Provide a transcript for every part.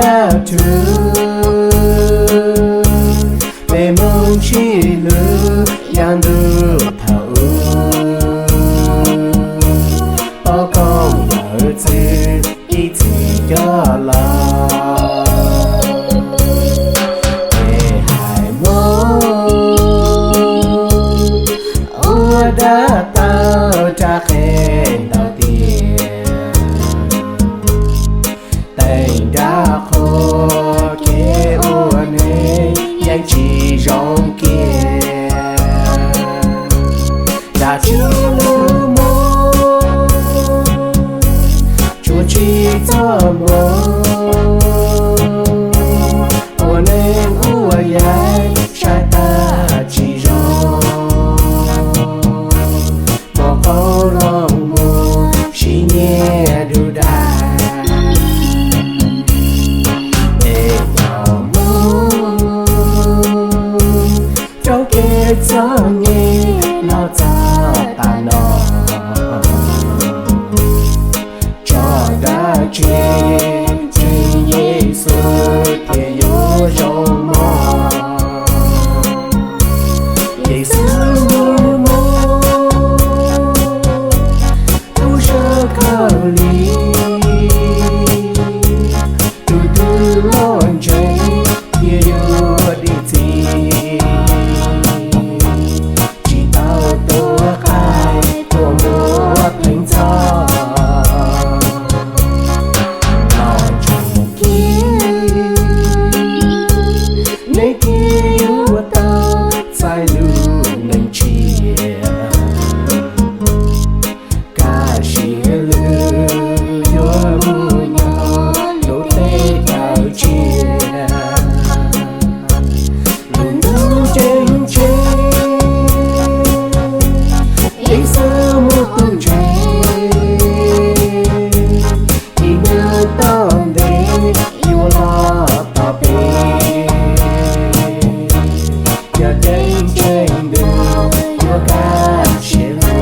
Thaum twg peb Hmoob sib hlub yog ntuj thaum ub, poj koob yawm txwv ib txwm coj los. Ces hais Hmoob ua dab tau rab qeej ntau tiag, teem nrab qhuas kev ua neeg yeej tsis zoo kiag. Nram txwv lub moov tsuas tsis txaj muag, ua neeg ua yaig saib tag tsis zoo. Muaj qoob loo muag sib nyiag dub dag, es yog Hmoob rau kev txom nyem los txog tas no. Tso dab tsi ntseeg Yexus thiaj yuav zoo mog. Yexus lub moov tub sab khaws li, tus twg los ntseeg thiaj yuav dim txim, tsis tau tuag qaij tuag muag pheej txog. Los ntseeg kiag, neb thiaj yuav tau txais lub neej tshiab. Kaj siab lwm yuav mus nyob lub teb chaws tshiab. Lub ntuj ceeb tsheej, Yexus muaj tus ntseeg, ib hnub tom ntej yuav los tos peb. Cov ceeb tsheej ntuj yuav kaj siab lug.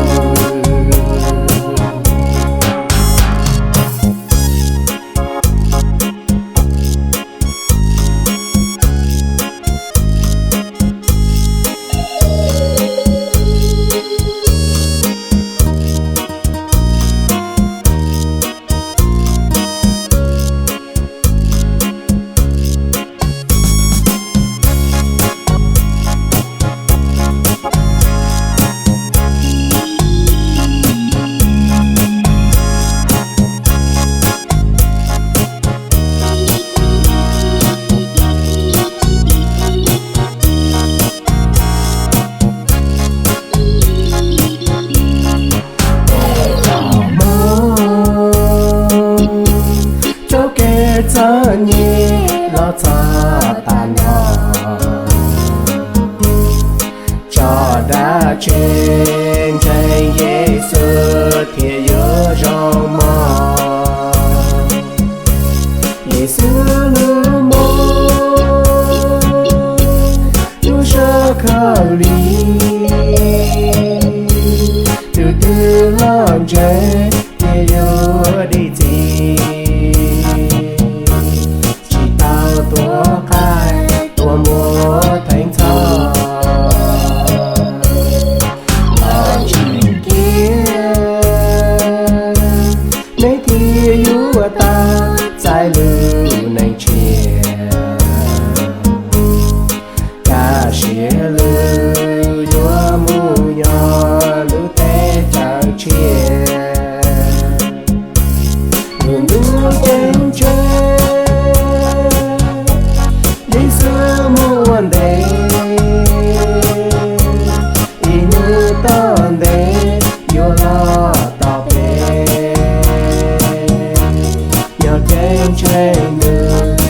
Rau kev txom nyem los txog tas no, tso dab tsi ntseeg Yexus thiaj yuav zoo mog. Yexus lub moov tub sab khaws li, tus twg los ntseeg thiaj yuav dim txim, tsis tau tuag qaij tuag muag pheej txog. Los ntseeg kiag, neb thiaj yuav tau txais lub neej tshiab. Kaj siab lwm yuav mus nyob lub teb chaws tshiab. Lub ntuj ceeb tsheej, Yexus muaj ua ntej, ib hnub tom ntej yuav los tos peb. Nyob ceeb tsheej ntuj